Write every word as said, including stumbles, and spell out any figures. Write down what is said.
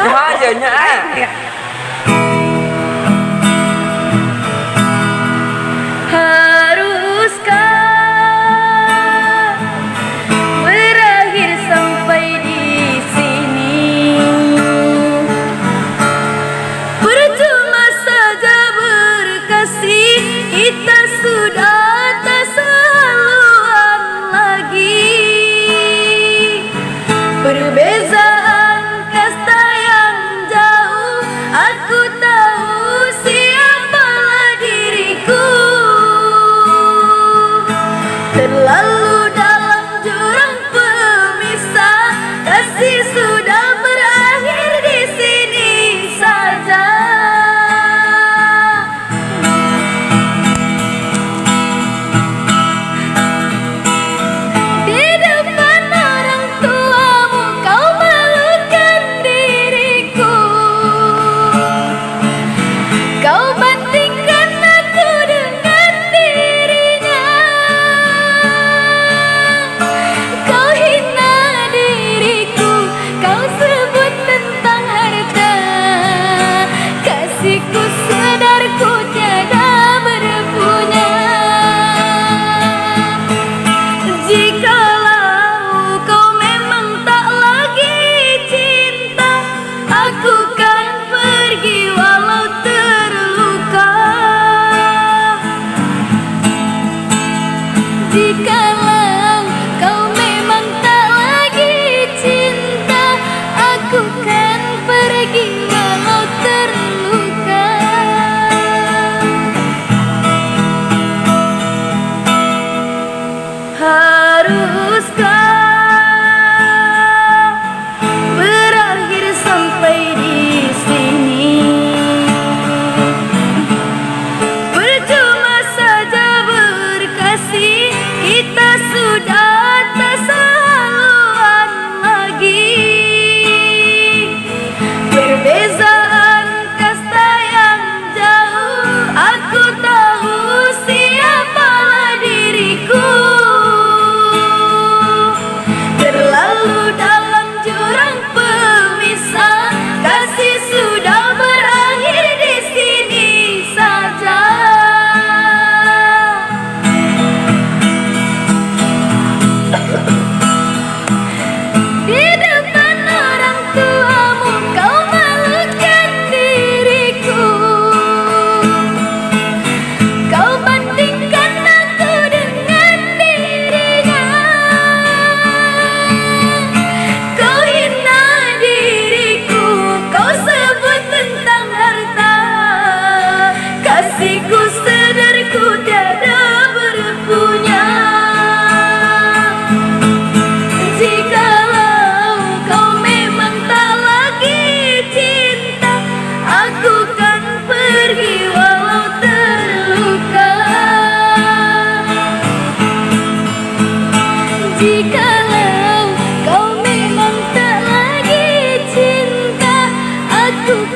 Hajanyo, ah. Haruskah berakhir sampai di sini? Percuma saja berkasih, kita sudah tak saluan lagi. Perbezaan kasta yang jauh, aku tahu siapalah diriku. Terlalu dalam jurang pemisah, kasih sudah berakhir di sini saja. Di depan orang tuamu kau malukan diriku. Kau bandingkan aku dengan dirinya. Kau hina diriku, kau sebut tentang harta. Kasihku sadar ku tiada berpunya. Jikalau kau memang tak lagi cinta, aku kan pergi walau terluka. Jikalau kau memang tak lagi cinta, aku kan pergi walau terluka. Haruskah berakhir sampai di sini? Percuma saja berkasih, kita sudah tak saluan lagi. Perbezaan kasta yang jauh, aku tahu siapalah diriku. Terlalu dalam jurang pemisah, kasih sudah berakhir di sini saja. Di depan orang tuamu kau malukan diriku. Kau bandingkan aku dengan dirinya. Kau hina diriku, kau sebut tentang harta. Kasihku sadar ku tiada berpunya. Jikalau kau memang tak lagi cinta, aku kan pergi walau terluka. Jikalau kau memang tak lagi cinta, aku